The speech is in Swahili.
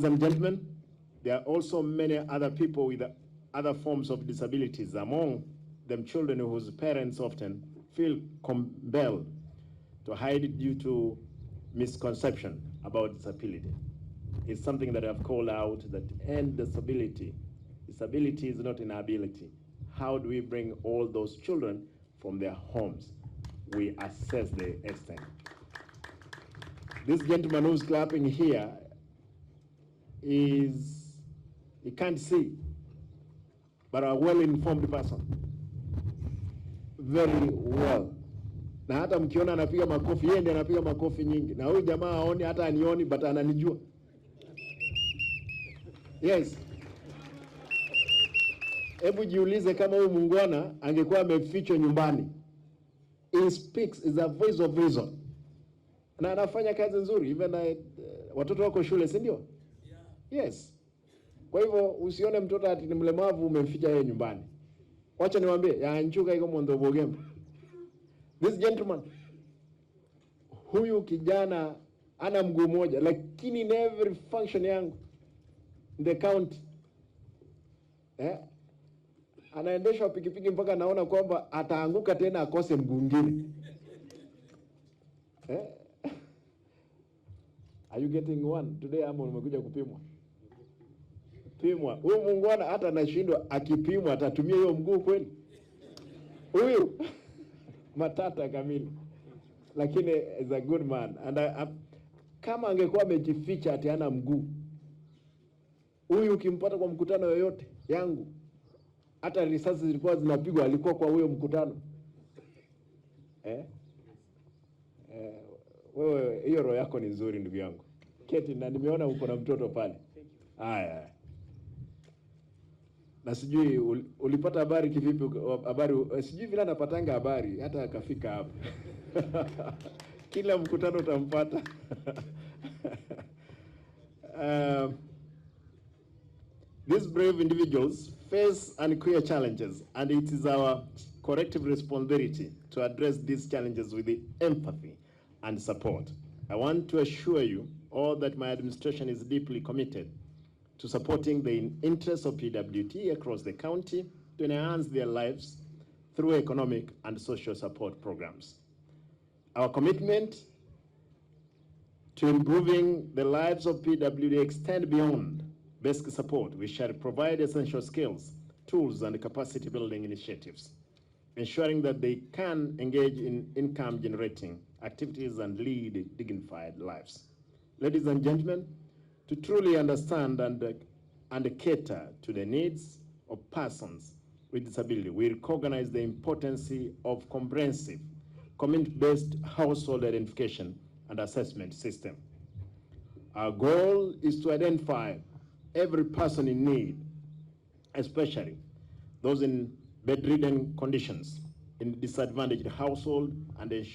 And gentlemen, there are also many other people with other forms of disabilities, among them children whose parents often feel compelled to hide it due to misconception about disability. It's something that I've called out, that end disability. Disability is not inability. How do we bring all those children from their homes? We assess the extent. This gentleman who's clapping here is, he can't see, but a well-informed person. Very well. Na hata mkiona anapiga makofi, yeye ndiye anapiga makofi nyingi. Na huyu jamaa haoni, hata anioni, but ananijua. Yes. Hebu jiulize kama huyu muungwana angekuwa amefichwa nyumbani. He speaks, is a voice of reason. Na anafanya kazi nzuri, even watoto wako shule, si ndio? Yes. Kwa hivyo usione mtoto ati ni mlemavu umemficha yeye nyumbani. Wacha niwaambie, yanchuka iko mondo bogembo. This gentleman, huyu kijana ana mguu mmoja, lakini in every function yangu in the county, eh, anaendeshwa pikipiki mpaka naona kwamba ataanguka tena akose mguu mwingine. Eh? Are you getting one today ama umekuja kupimwa? Pimwa. Huyu muungwana hata anashindwa, akipimwa atatumia hiyo mguu kweli? Huyu matata kamili, lakini is a good man and kama angekuwa amejificha ati hana mguu, huyu ukimpata kwa mkutano yoyote yangu, hata risasi zilikuwa zinapigwa, alikuwa kwa huyo mkutano, eh? Eh, wewe hiyo roho yako ni nzuri ndugu yangu. Keti, na nimeona uko na mtoto pale. Haya. Na sijui ulipata habari kivipi? Habari sijui vile anapatanga habari hata akafika hapa. Kila mkutano utampata. These brave individuals face unclear challenges, and it is our collective responsibility to address these challenges with the empathy and support. I want to assure you all that my administration is deeply committed to supporting the interests of PWD across the county to enhance their lives through economic and social support programs. Our commitment to improving the lives of PWD extend beyond basic support. We shall provide essential skills, tools, and capacity building initiatives, ensuring that they can engage in income generating activities and lead dignified lives. Ladies and gentlemen, to truly understand and cater to the needs of persons with disability, we recognize the importance of comprehensive, community-based household identification and assessment system. Our goal is to identify every person in need, especially those in bedridden conditions, in disadvantaged household, and ensure